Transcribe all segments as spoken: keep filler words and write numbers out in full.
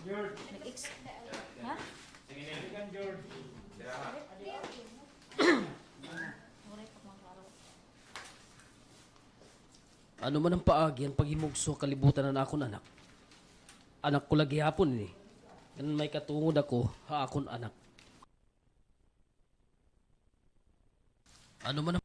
Nag-ex-, ha? Ano man an paagi han paghimugso ha kalibutan han akon anak, anak ko la gihapon ini. Ngan may katungod ako ha akon anak. Ano man an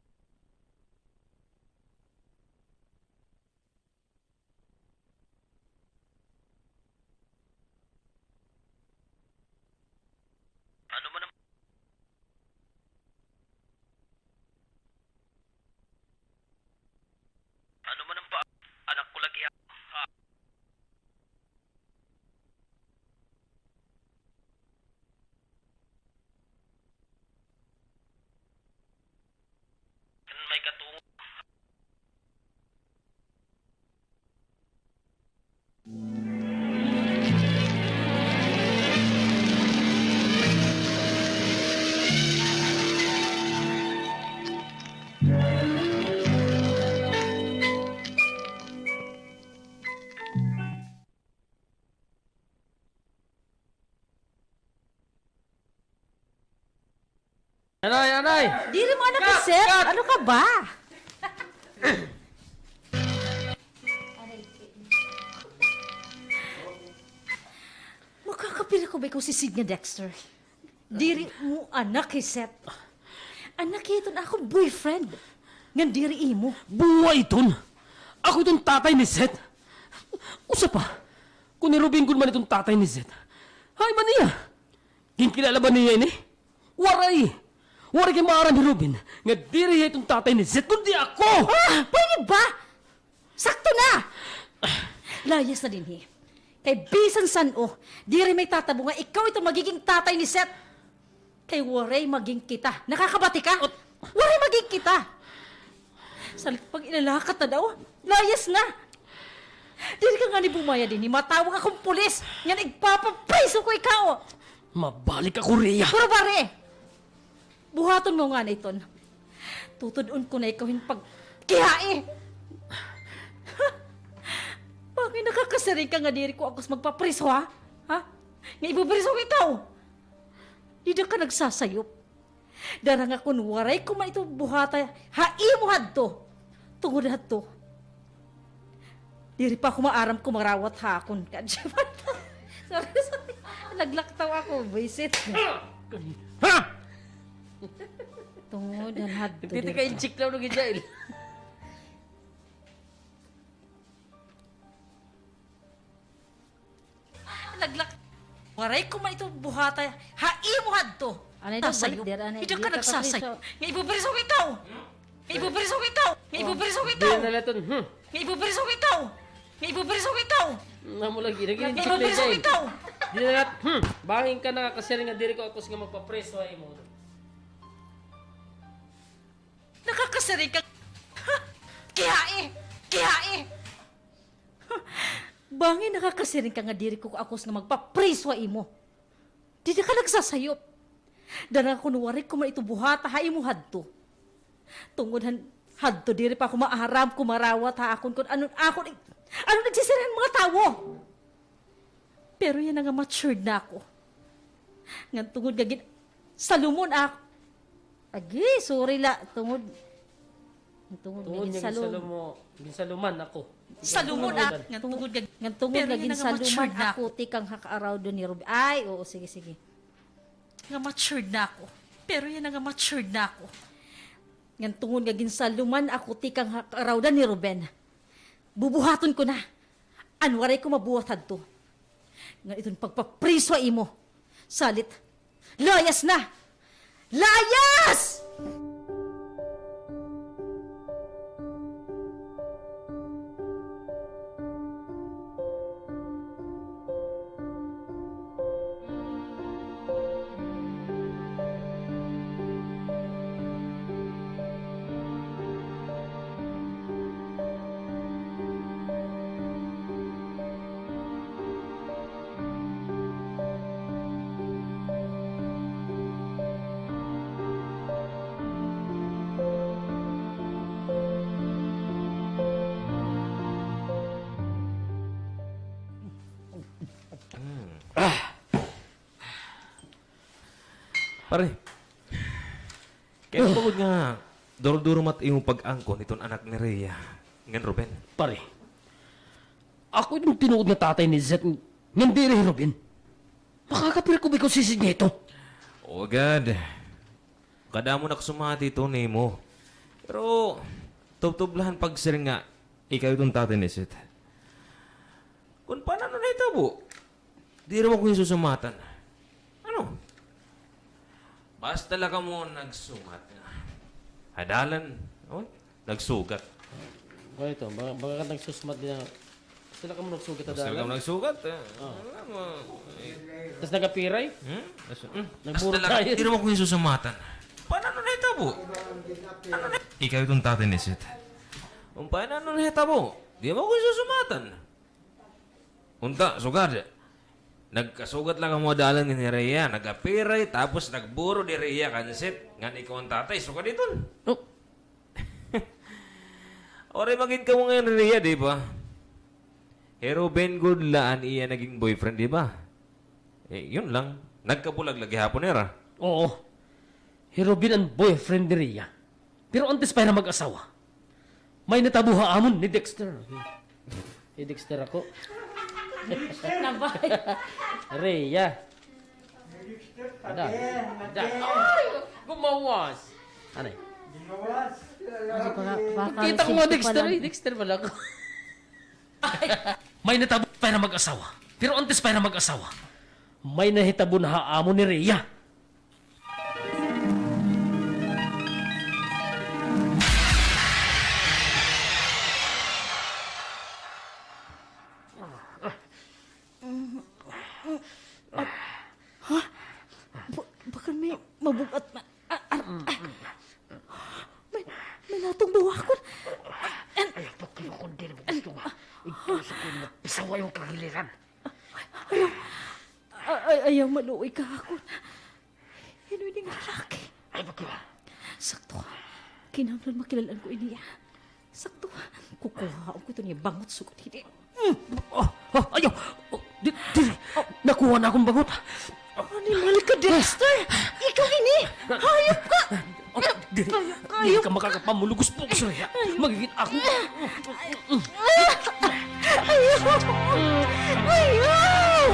Ano man an, ano man an pa, anak ko lagi ha, ha. May katungod. Nanay, nanay! Diri mo anak hi Seth? Ano ka ba? Makakapira ko ba ikaw sisid nga Dexter? Diri mo anak hi Seth. Anak hiton akon boyfriend. Ngan diri imo. Buwa iton. Ako iton tatay ni Seth. Usa pa, kon hi Ruben gud man iton tatay ni Seth, hain man hiya? Ginkilala ba niya ini? Waray! Waray kay maaram hi Ruben nga diri hiya iton tatay ni Seth, kundi ako! Ah! Pwede ba? Sakto na! Layas na dinhi. Kay bisan san-o, diri may tatabo nga ikaw iton magiging tatay ni Seth. Kay waray maging kita. Nakakabati ka? Waray maging kita. Salit pag-ilalakat na daw. Layas na. Diri ka ngani bumaya dinhi, matawag akon pulis ngan igpapapriso ko ikaw. Mabalik ako, Rhea. Pero pare, buhaton mo ngani iton. Tutud-on ko na ikaw hin pagkihai. Bangin nakakasiring ka nga diri ko akos magpapriso, ha? Ha? Nga ipapriso ko ikaw. Dida ka nagsasayop. Dara nga kon waray ko man ito buhata ha imo hadto. Tungod hadto, diri pa ako maaram kumarawat ha akon. Sorry, sorry. Naglaktaw ako, buwisit. Ha? Tungod han hadto. Titi ka inchik lang nung ijail. Naglak-, waray ko man ito buhata ha imo hadto. Anay daw, balik dira, anay. Dida ka nagsasay. Nga ipapriso ko ikaw. Nga ipapriso ko ikaw. Nga ipapriso ko ikaw. Diri na laton. Hmm. Nga ipapriso ko ikaw. Nga ipapriso ko ikaw. Namo lagi, lagi. Nga ipapriso ko ikaw. Diri na lat-, hmm. Bangin ka nakakasiring nga diri ko akos nga magpapriso ha imo. Nakakasiring ka. Kihai! Kihai! Bangin nakakasiring ka nga diri ko akos nga magpapriso ha imo. Dida ka nagsasayop. Dara nga kon waray ko man ito buhata ha imo hadto. Tungod han hadto diri pa ako maaram kumarawat ha akon kon ano an akon, ano an igsisiring han mga tawo. Pero yana nga matured na ako. Ngan tungod nga gin-, salumon ak-, agi, sorry la, tungod, tungod nga ginsalum-, ginsaluman ako. Salumon ak-, ngan tungod nga, ngan tungod nga ginsaluman ako tikang ha kaarawdan ni Ruben. Ay, oo, sige, sige. Nga matured na ako. Pero yana nga matured na ako. Ngan tungod nga ginsaluman ako tikang ha kaarawdan ni Ruben. Bubuhaton ko na. An waray ko mabuhat hadto, ngan iton pagpapriso ha imo. Salit. Layas na! Layas! Pare, kay ano ba gud nga duro-duro man it imo pag-angkon hiton anak ni Rhea ngan Ruben? Pare, ako iton tinuod nga tatay ni Zeth ngan diri hi Ruben. Makakapira ko ba ikaw sisid nga ito? O gad. Kadamo na ak sumati ito nimo. Pero tubtob la han pagsiring nga ikaw iton tatay ni Zeth. Kon paano na nahitabo, diri mo ako ginsusumatan. Ano? Basta la kamo nagsumat nga ha dalan, o, nagsugat. Kuan ito, ba-, baga ka nagsusumat dinhi. Basta la kamo nagsugat ha dalan. Basta la kamo nagsugat, eh. O. Alam mo, eh. Tas nagapiray? Hmm? Basta, hmm. Nagburo tayo. Basta la, diri mo ako ginsusumatan. Paano na nahitabo? Ano na? Ikaw iton tatay ni Zeth. Kon paano na nahitabo? Diri mo ako ginsusumatan. Unta, sugad. Nagkasugat la kamo ha dalan ni Rhea, nagapiray, tapos nagburo diri hiya kan Zeth, ngan ikaw an tatay, sugad iton. O. Waray magin kamo ngayan ni Rhea, di ba? Hi Ruben gud la an iya naging boyfriend, di ba? Eh, yun lang. Nagkabulag la gihapon hira. Oo. Hi Ruben an boyfriend ni Rhea. Pero antes pa hira mag-asawa, may natabo ha amon ni Dexter. Hi Dexter ako. Nabay. Rhea. Ada. Ada. Ay, gumawas. Ano eh? Gumawas. Ano pa nga? Baka kita ko nga Dexter, eh, Dexter pala ako. May natabo pa hira mag-asawa. Pero antes pa hira mag-asawa, may nahitabo na ha amon ni Rhea. Ha? Ba-, baka may mabug-at man. Ah, ah, ah. May, may natungbo ha akon. Ay, pagkilukon din mo gusto nga. Ikaw sa ko na pisawa yung kagiliran. Ayaw. Ay, ay, ayaw, maluoy ka ha akon. Hin-o ini nga lalaki? Ay, bakit ba? Sakto. Kinahanglan makilal-an ko ini, ah. Sakto. Kukuhaon ko ito niya bangot sugad hini. Mm. Oh, oh, ayaw. Oh, di, di. Nakuha na akong bangot. Animal ka, Dexter. Ikaw ini. Hayop ka. Oh, diri, diri ka makakapamulugos po ko sa iya. Magigit ako. Ayaw! Ayaw!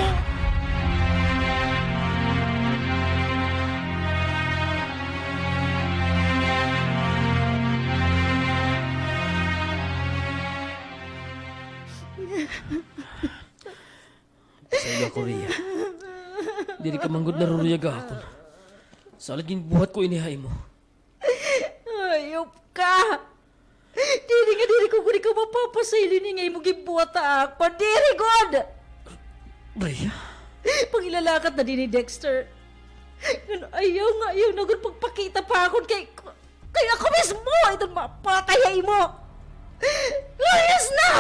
Sa iyo ako, Rhea. Diri ka man gud naruruyag ha akon. Sa halin ginbuhat ko ini ha imo. Hayop ka! Diri nga diri ko gud ikaw mapapasaylo ini nga imo ginbuhat ha akon. Diri gud! Rhea? Pangilalakat na dinhi, Dexter. Ngan ayaw nga ayaw na gud pagpakita pa ha akon kay, kay ako mismo iton mapatay ha imo. Layas na!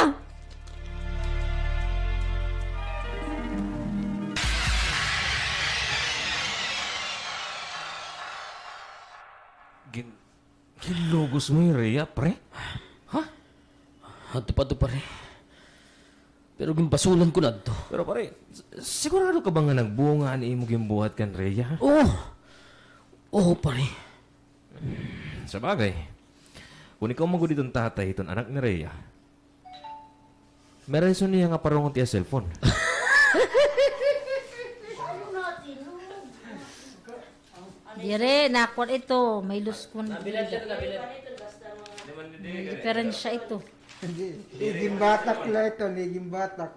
Gin-, ginlugos mo hi Rhea, pre? Ha? Adto pa adto, pare. Pero ginbasulan ko na adto. Pero, pare, s-, sigurado ka ba nga nagbunga an imo ginbuhat kan Rhea? Oo. Oo, pare. Sabagay, kon ikaw man gud iton tatay hiton anak ni Rhea, may rason hiya nga parungot iya cellphone. Diri, nakuan ito. May luskon. Nabilad siya, nabilad. May diperensya ito. Hindi. Igimbatak la ito, igimbatak.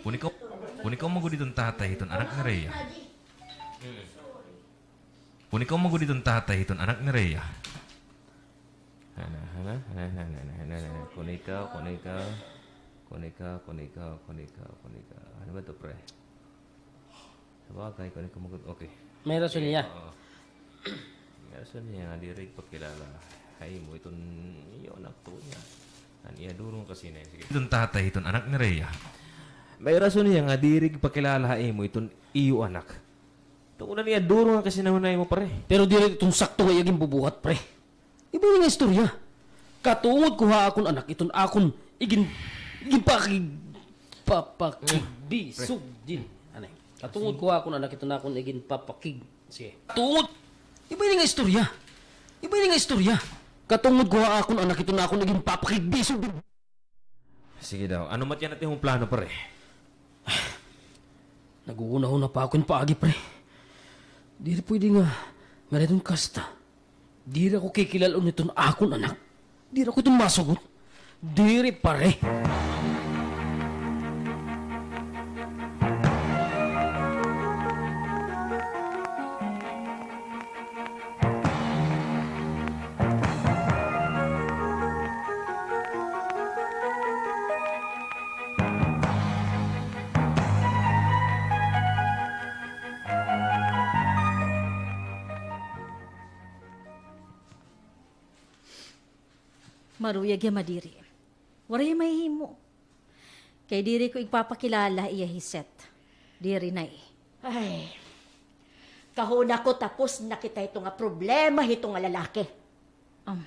Kon ikaw, kon ikaw man gud iton tatay hiton anak ni Rhea. Kon ikaw man gud iton tatay hiton anak ni Rhea. Hana, hana, hana. Kon ikaw, kon ikaw. Kon ikaw, kon ikaw, kon ikaw, kon ikaw. Ano ba to, pre? Sabagay, kon ikaw man gud, okay. May rason niya. Oo. May rason niya nga diri gipakilala ha imo iton iyo anak to niya. An iya duro nga kasinay. Sige. Iton tatay hiton anak ni Rhea. May rason niya nga diri gipakilala ha imo iton iyo anak. Tungod na niya, duro nga kasinahunay mo, pre. Pero diri iton sakto nga iya ginbubuhat, pre. Iba ini nga istorya. Katungod ko ha akon anak iton akon igin-, iginpakig-, papakig-, bisog din. Anay. Katungod ko ha akon anak iton akon igin-, papakig-, sige. Katungod. Iba ini nga istorya. Iba ini nga istorya. Katungod ko ha akon anak iton akon igin-, papakig-, bisog din. Sige daw. Ano man yana it imo plano, pre? Naguhunahuna pa ako hin paagi, pre. Diri pwede nga, nga didto kasta. Diri ako kikilal-on hiton akon anak. Diri ako iton masugot. Diri, pare. Maruyag hiya madiri. Waray hiya mahihimo. Kay diri ko igpapakilala iya hi Seth. Diri, Nay. Ay, kahuna ko tapos na kita hito nga problema hito nga lalaki. Um.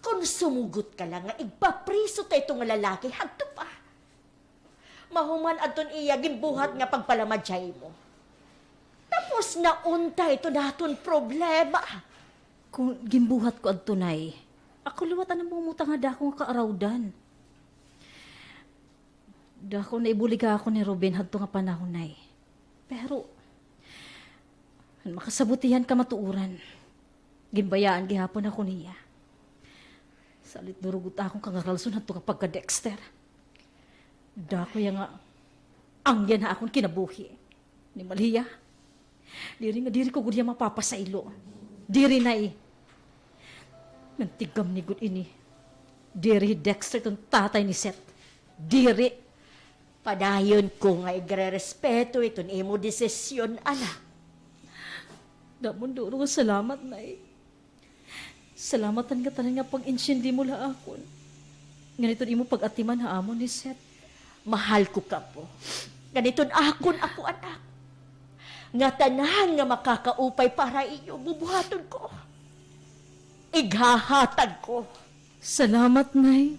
Kon sumugot ka la nga igpapriso ta hito nga lalaki, hadto pa. Mahuman adton iya ginbuhat nga pagpalamadya ha imo. Tapos na unta iton aton problema. Kon ginbuhat ko adto, Nay, ako liwat an namumutang ha dako nga kaarawdan. Dako na ibulig ha akon ni Ruben hadto nga panahon, Nay. Pero, an makasabot hiya han kamatuoran, ginbayaan gihapon ako niya. Salit durugot akon kangaralson hadto nga pagka-Dexter. Dako hiya nga angyan ha akon kinabuhi. Animal hiya. Diri nga diri ko gud hiya mapapasaylo. Diri, Nay. Ngan tigam ni gud ini. Diri hi Dexter iton tatay ni Seth. Diri. Padayon ko nga igrerespeto iton imo desisyon, anak. Damo nga duro nga salamat, Nay. Salamat han ngatanan nga pag-intiendi mo la ha akon. Ngan iton imo pag-atiman ha amo ni Seth. Mahal ko kamo. Ngan iton akon apo, anak. Nga tanan nga makakaupay para ha iyo, bubuhaton ko. Ighahatag ko. Salamat, Nay.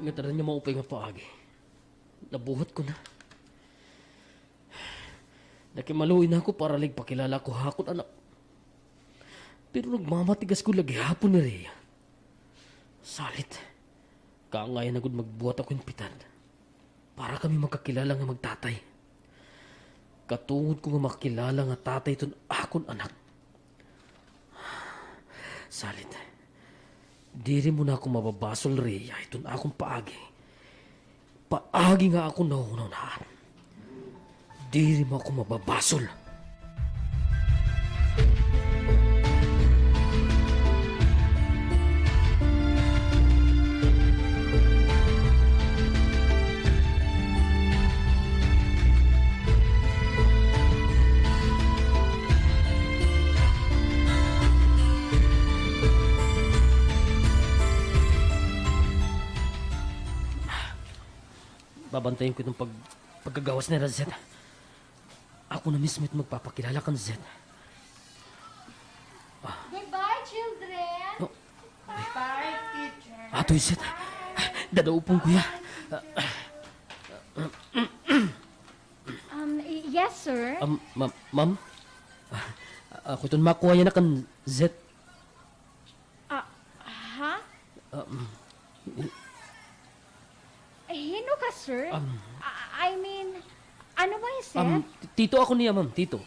Ngatanan nga maupay nga paagi. Nabuhat ko na. Nakimaluoy na ako para la igpakilala ko ha akon anak. Pero nagmamatigas ko la gihapon ni Rhea. Salit. Kaangayan na gud magbuhat ako hin pitad. Para kami magkakilala nga magtatay. Katungod ko nga makilala nga tatay iton akon anak. Salit. Diri mo na ako mababasol, Rhea, iton akon paagi. Paagi nga akon nahunahunaan. Diri mo ako mababasol. Babantayan ko iton pag-, pagkagawas nira, Zet. Ako na mismo it magpapakilala kan Zet. Ah. Goodbye, children. Oh. Bye, teacher. Atoy Zet. Dadaupon ko hiya. Um, y-, yes, sir. Um, ma-, ma'am? Ako iton makuha yana kan Zet. Ah, ha? Um, Eh, hin-o ka, sir? Um, I, I mean, ano mo hi Seth? Um, ti-, tito ako niya, ma'am. Tito.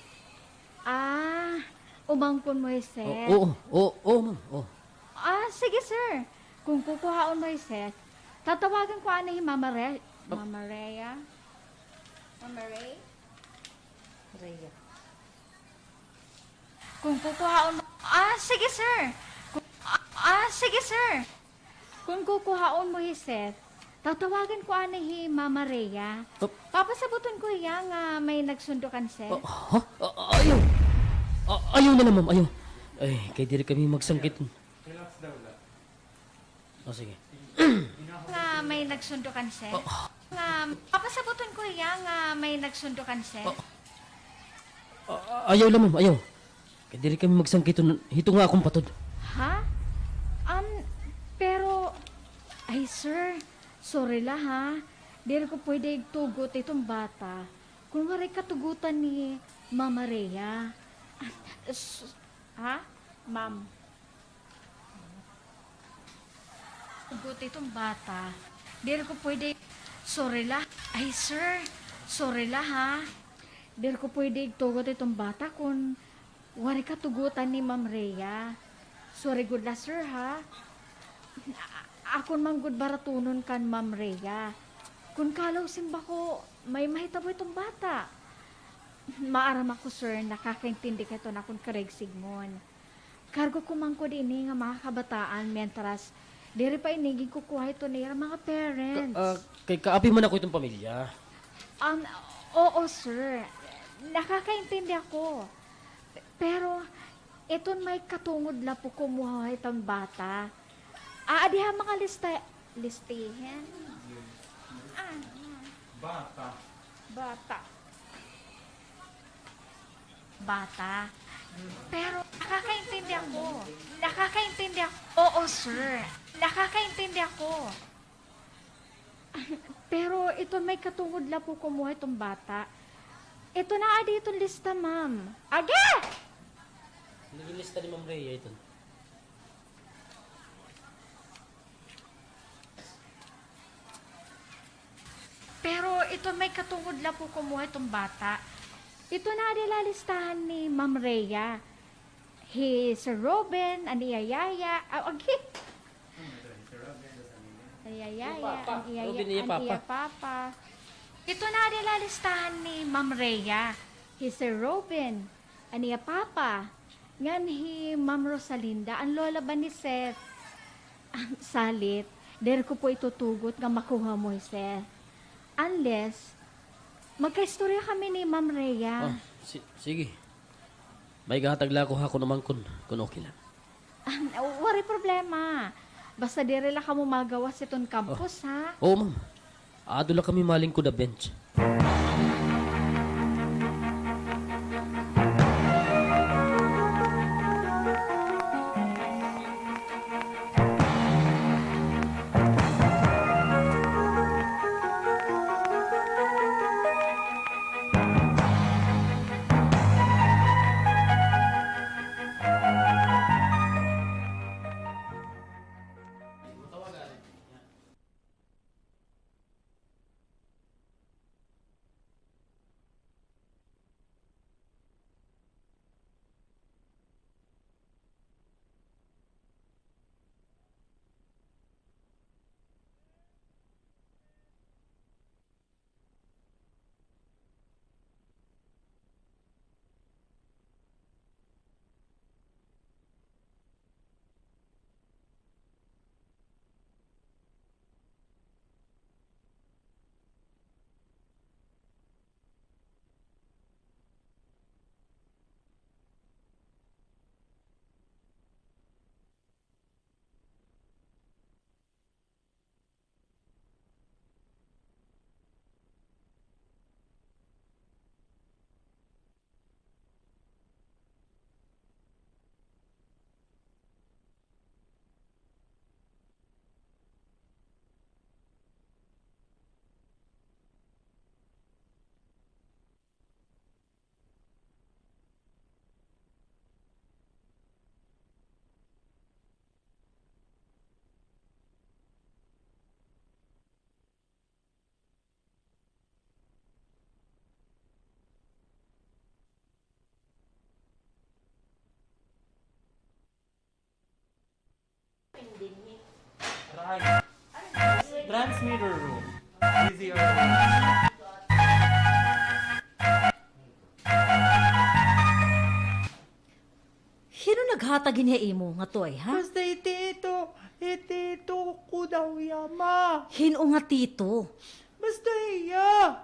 Ah, umangkon mo hi Seth? O-, oo, oo, oo, ma'am. Oo. Ah, sige, sir. Kon kukuhaon mo hi Seth, tatawagan ko anay hi Mama Re-, Mama Rhea. Mama Ray? Rhea. Kon kukuhaon mo, ah, sige, sir. Kon, ah, Ah, sige, sir. Kon kukuhaon mo hi Seth, tatawagan ko anay hi Mama Rhea. Oh. Papasaboton ko hiya nga may nagsundo kan Seth. Oh, ha? Ah, ayaw. Ah, ayaw na la, ma'am, ayaw. Ay, kay diri kami magsangkit. Relax daw la. O, sige. Nga may nagsundo kan Seth. Oh. Nga, papasaboton ko hiya nga may nagsundo kan Seth. Oh. Ah, ayaw la, ma'am, ayaw. Kay diri kami magsangkit hiton, hito nga akon patod. Ha? Um, pero, ay, sir, sorry la, ha. Diri ko pwede igtugot iton bata kon waray katugotan ni Mama Rhea. Ah, s-, ha? Ma'am. Tugot iton bata. Diri ko pwede. Sorry la. Ay, sir. Sorry la, ha. Diri ko pwede igtugot iton bata kon waray katugotan ni Ma'am Rhea. Sorry gud la, sir, ha. A-, akon man gud baratunon kan Ma'am Rhea. Kon kalaw sin bako, may mahitabo iton bata. Maaram ako, sir, nakakaintindi ka hiton akon karigsigmon. Kargo ko man gud ini nga mga kabataan, mientras diri pa ini ginkukuha hiton ira mga parents. Ka-, ah, kay kaapi man ako hiton pamilya. Um, oo, sir. Nakakaintindi ako. Pe-, pero iton may katungod la po kumuha hiton bata. Aadi ha mga lista-, listihan. Ah, bata. Bata. Bata. Pero nakakaintindi ako. Nakakaintindi ako. Oo, sir. Nakakaintindi ako. Pero iton may katungod la po kumuha hiton bata. Iton aadi hiton lista, ma'am. Agi! Nagin lista ni Ma'am Rhea iton. Pero iton may katungod la po kumuha hiton bata. Iton aadi la listahan ni Ma'am Rhea. Hi Sir Ruben, an iya yaya, ah, agi. An iya yaya, an iya, an iya papa. Iton aadi la listahan ni Ma'am Rhea. Hi Sir Ruben, an iya papa. Ngan hi Ma'am Rosalinda, an lola ba ni Seth. Ah, salit, diri ko po itutugot nga makuha mo hi Seth. Unless, magkaistorya kami ni Ma'am Rhea. Ah, si-, sige. May gahatag la ako ha akon umangkon, kon okay lang. Ah, waray problema. Basta diri la kamo magawas hiton campus, ha? Oo, ma'am. Aado la kami malingkod ha bench. Transmitter room. V C R room. Hin-o naghatag hini ha imo nga toy, ha? Basta iti, Tito ko daw hiya, ma. Hin-o nga tito? Basta hiya.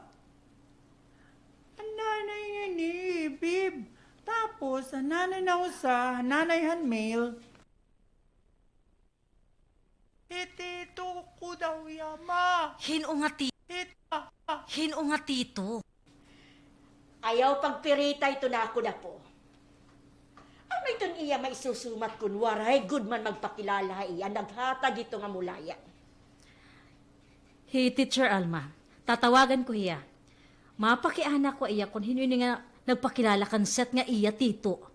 An nanay niya ni Bib. Tapos, an nanay na usa, nanay han Mel. Tito ko daw hiya, ma. Hin-o nga ti-, hin-o nga tito? Ayaw pagpirita ito na ako, apo. Ano iton iya maisusumat kun waray gud man magpakilala ha iya naghatag hito nga mulaya? Hi Teacher Alma, tatawagan ko hiya. Mapakiana ko ha iya kun hin-o ini nga nagpakilala kan Seth nga iya tito.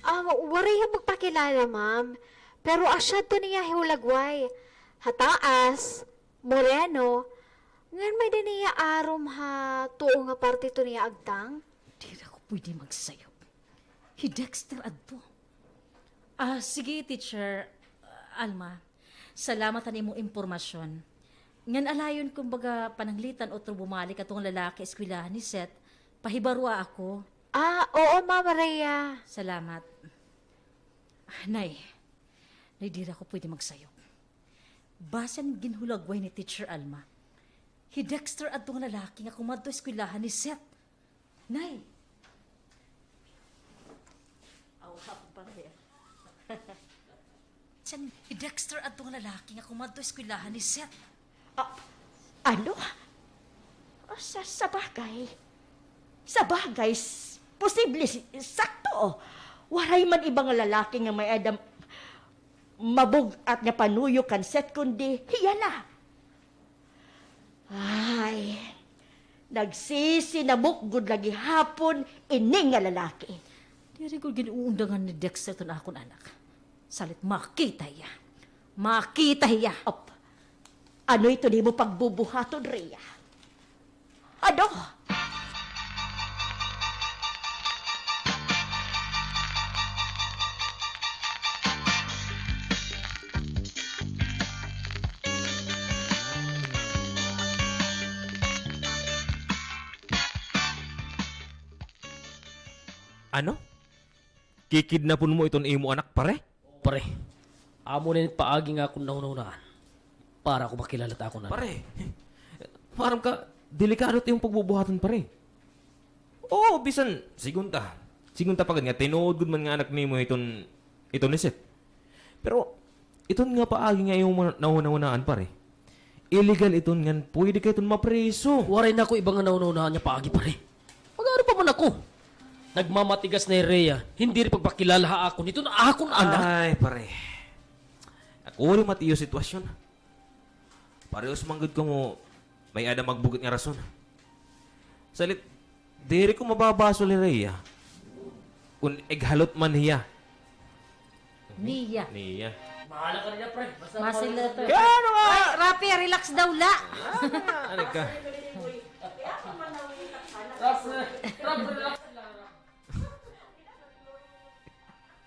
Ah, waray hiya magpakilala, ma'am. Pero asya adto niya hi hulagway. Ha taas, moreno, ngan may-ada niya arom ha tuo nga parte iton iya agtang. Diri ako pwede magsayop. Hi Dexter adto. Ah, sige, Teacher, ah, Alma. Salamat han imo impormasyon. Ngan alayon kon baga pananglitan otro bumalik adto nga lalaki ha eskwelahan ni Seth, pahibaroa ako. Ah, oo, Ma'am Rhea. Salamat. Nay, Nay, diri ako pwede magsayop. Basi an ginhulagway ni Teacher Alma, hi Dexter adto nga lalaki nga kumadto ha eskwelahan ni Seth. Nay! Awa ako pa rin. Hi Dexter adto nga lalaki nga kumadto ha eskwelahan ni Seth. Ah, ano? Ah, sa, sabagay. Sabagay, s-, posible, s-, sakto. Waray man iba nga lalaki nga may-ada mabug-at nga panuyo kan Seth kundi hiya la. Ay, nagsisinamok gud la gihapon ini nga lalaki. Diri gud gin-uundangan ni Dexter iton akon anak. Salit makita hiya. Makita hiya. Op. Ano iton imo pagbubuhaton, Rhea? Ano? Ano? Kikidnapon mo iton imo anak, pare? Pare, amo na ini paagi nga akon nahunahunaan para ako makilala ta akon anak. Pare, maaram ka, delikado it imo pagbubuhaton, pare. Oo, bisan, sigon ta. Sigon ta pa gad nga tinuod gud man nga anak nimo iton, iton ni Seth. Pero, iton nga paagi nga imo man-, nahunahunaan, pare. Illegal iton ngan pwede ka iton mapriso. Waray na ako iba nga nahunahunaan nga paagi, pare. Mag-aaro pa man ako. Nagmamatigas na hi Rhea hin diri pagpakilala ha akon hiton akon anak. Ay, pare. Ako rin matiyo sitwasyon. Parehos man gud kamo may-ada magbugat nga rason. Salit, diri ko mababasol hi Rhea kon ighalot man hiya. Niya. Niya. Bahala ka dida, pre. Basta masila to. Kaya ano nga? Ay, Rafi, relax daw la. Ano ka? Rafi, Rafi, relax la.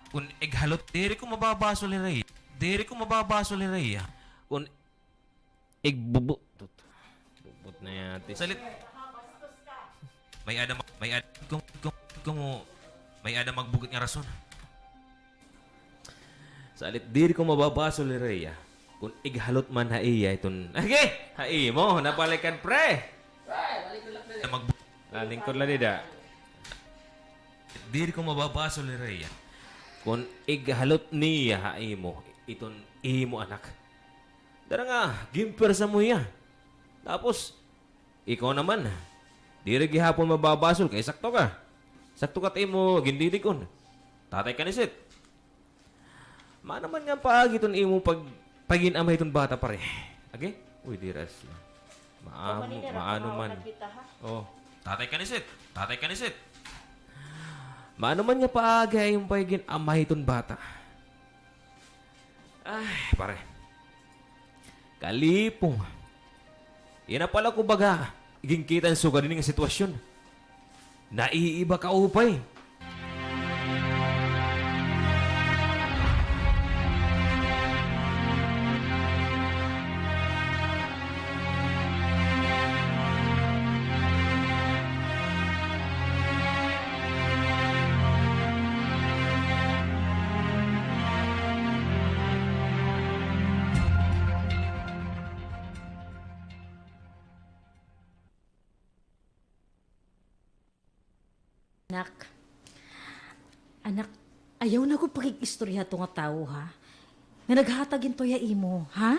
Kon ighalot, diri ko mababasol hi Rhea. Diri ko mababasol hi Rhea. Kon Igbubu-, tut-, bubot na yati. Salit. May-ada ma-, may-ad-, kung, kung, kung mo, may-ada magbugat nga rason. Salit, diri ko mababasol hi Rhea. Kon ighalot man ha iya iton, agi! Ha imo, nabalikan, pre! Magbu-, ah, lingkod la dida. Diri ko mababasol hi Rhea. Kon ighalot niya ha imo, iton imo anak. Dara nga, ginpwersa mo hiya. Tapos, ikaw naman, diri gihapon mababasol kay sakto ka. Sakto ka it imo gindidig-on. Tatay ka ni Seth. Maano man nga paagi iton imo pag-, pagin-ama hiton bata, pare? Agi? Uy, diri sila. Maamo, maano man. Oh. Tatay ka ni Seth. Tatay ka ni Seth. Maano man nga paagi ha imo pagin-ama hiton bata? Ay, pare. Kalipong. Yana pala ko baga ginkita hin sugad hini nga sitwasyon. Naiiba ka upay. Anak, anak, ayaw na gud pakig-istorya hadto nga tawo, ha? Nga naghatag hin toy ha imo, ha?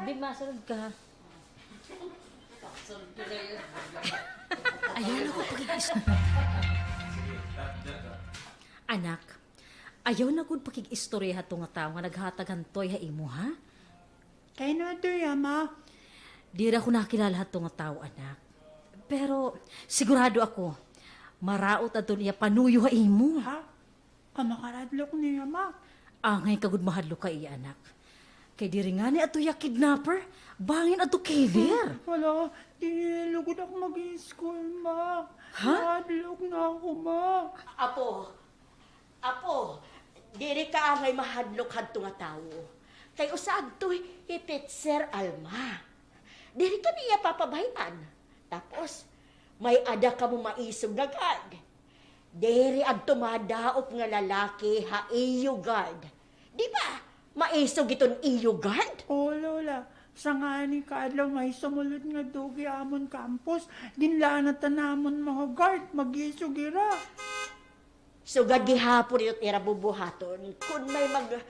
Di, masunod ka. Ayaw na gud pakig-istorya. Anak, ayaw na gud pakig-istorya hadto nga tawo nga naghatag han toy ha imo, ha? Kay ano adto hiya, ma? Diri ako nakilala hadto nga tawo, anak. Pero sigurado ako, maraot adto an iya panuyo ha imo. Ha? Kamo kahadlok niya, ma? Angay ka gud mahadlok ha iya, anak. Kay diri ngani adto hiya kidnapper, bangin adto killer. Hala, diri lugod ako mag-school, ma. Ha? Mahadlok na ako, ma. Apo, Apo, diri ka angay mahadlok hadto nga tawo. Kay usa adto hi Teacher Alma. Diri ka niya papabay-an. Tapos, may-ada kamo maisog nga guard. Diri adto madaop nga lalaki ha iyo guard. Di ba? Maisog iton iyo guard? Oo, Lola. Sa ngani kaadlaw may sumulod nga dugi ha amon campus, ginlanatan namon mga guard, mag-isog hira. Sugad gihapon iton ira bubuhaton, kon may mag-,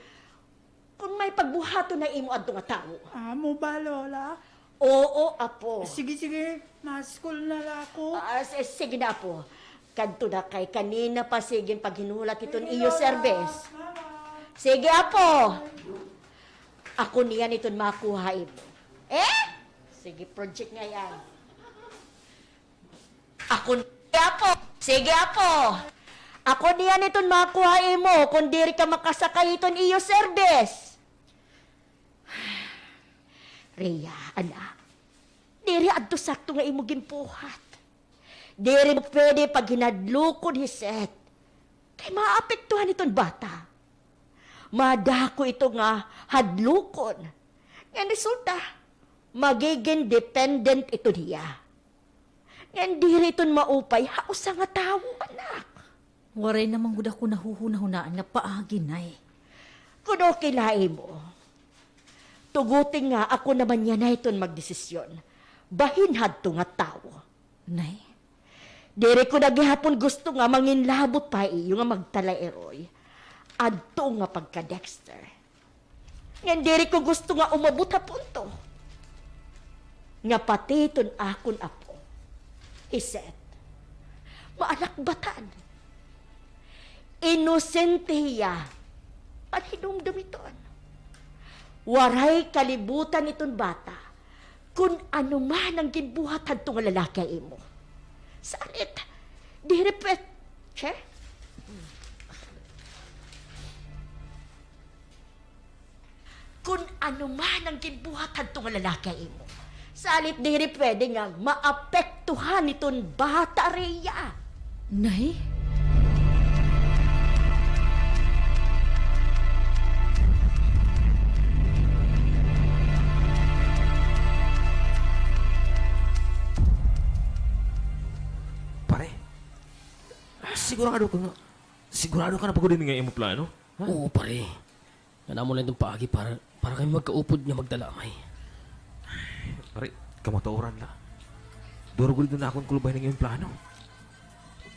kon may pagbuhaton na imo adto nga tawo. Amo ba, Lola? Oo, apo. Sige, sige. Maskol na la ako. Ah, si-, sige na, apo. Kadto na kay kanina pa sige an paghinulat hiton iyo service. Sige, apo. Ako niyan iton makuha imo. Eh? Sige, project ngay-an. Ako niya, apo. Sige, apo. Ako niyan iton makuha imo kon diri ka makasakay hiton iyo service. Rhea, anak, diri adto sakto nga imo ginbuhat. Diri mo pwede paghinadlokon hi Seth. Kay maapektuhan iton bata. Madako ito nga hadlokon. Nga resulta, magigin dependent ito niya. Ngan diri iton maupay ha usa nga tawo, anak. Waray naman gud ako nahuhunahunaan nga paagi, Nay. Kon okay la imo, tuguti nga ako naman yana iton magdesisyon bahin hadto nga tawo. Nay? Diri ko na gihapon gusto nga manginlabot pa ha iyo nga magtalairoy adto nga pagka-Dexter. Ngan diri ko gusto nga umabot ha punto nga pati iton akon apo, hi Seth, maalakbatan. Inosente hiya, panhinumdom iton. Waray kalibutan iton bata kon ano man an ginbuhat hadto nga lalaki ha imo. Salit, diri pwede, che? Kon ano man an ginbuhat hadto nga lalaki ha imo. Salit diri pwede nga maapektuhan iton bata, Rhea. Nay? Pare, sigurado ka nga, sigurado ka na pa gud ini nga imo plano? Ha? Oo, pare. Ngan amo la iton paagi para, para kami magkaupod nga magdala, May. Pare, kamatuoran la. Duro gud iton akon kulbay nga imo plano.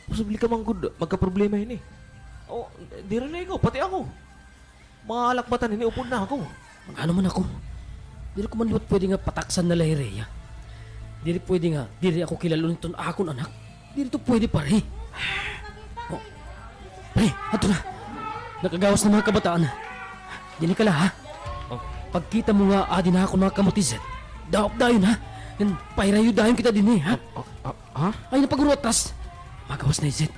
Posible ka man gud magkaproblema hini. O, diri la ikaw, pati ako. Maalakbatan hini, upod na ako. Mag-ano man ako? Diri ko man liwat pwede nga pataksan na la hi Rhea. Diri pwede nga diri ako kilal-on hiton akon anak. Diri ito pwede, pare. O, pare, adto na. Nakagawas na mga kabataan. Dinhi ka la, ha? O. Pagkita mo nga adi na akon mga kamot hi Seth, daop dayon, ha? Ngan pahirayo dayon kita dinhi, ha? O, o, o, ha? Ay, napaguro atras. Magawas na hi Seth.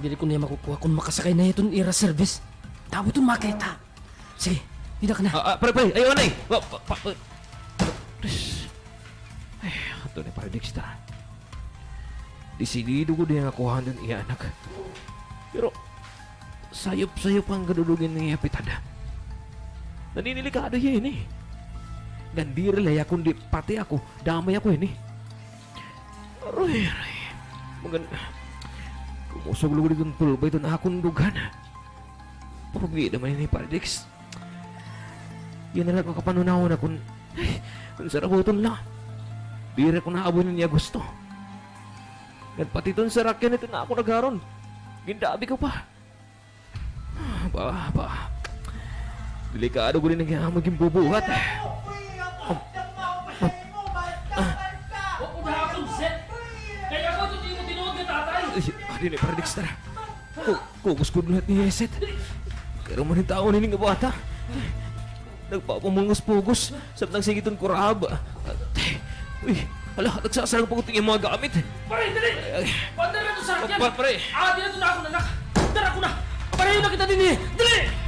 Diri ko niya makukuha kon makasakay na hiton ira service. Daw iton makita. Sige, dida ka na. Ah, ah, pare, pare, ayaw anay. Pa, pa, pa, pa. Ay, ato ni Pare Dexter. Desidido gud nga kuhaon an iya anak. Pero, sayop-sayop an kadudugin nga iya pitad. Naninilikado hiya ini. Ngan diri la hiya kundi pati ako, damay ako ini. Aroy, aroy. Magan-, kumusog lugod iton pulba iton akon dughan. Porbida man ini, Pare Dex. Yana la ko kapanhunahuna kon, ay, Kon sarabuton la, diri ko nahaboy ini nga gusto. Ngan pati iton sarakyan, ito na ako nagharon. Gindabi ko pa. Ba, ba. Delikado gud ini nga amon ginbubuhat. Wa ko gihapon, Seth. Kay ako ito it imo tinuod nga tatay. Ay, adi ni, Pare Dexter. Ku-, kugos gud liwat ni Seth. Pero man it tawo ini nga bata. Nagpapamungos-pugos. Samtang sige iton kurab. Uy, hala, nagsasarang pa gud it iyang mga gamit. Pare, dali! Ay. Paandar na ito sa sakyan. Pa-, pare. Ah, diri na ito na ako, anak. Tara, ako na. Pare, na kita dinhi. Dali!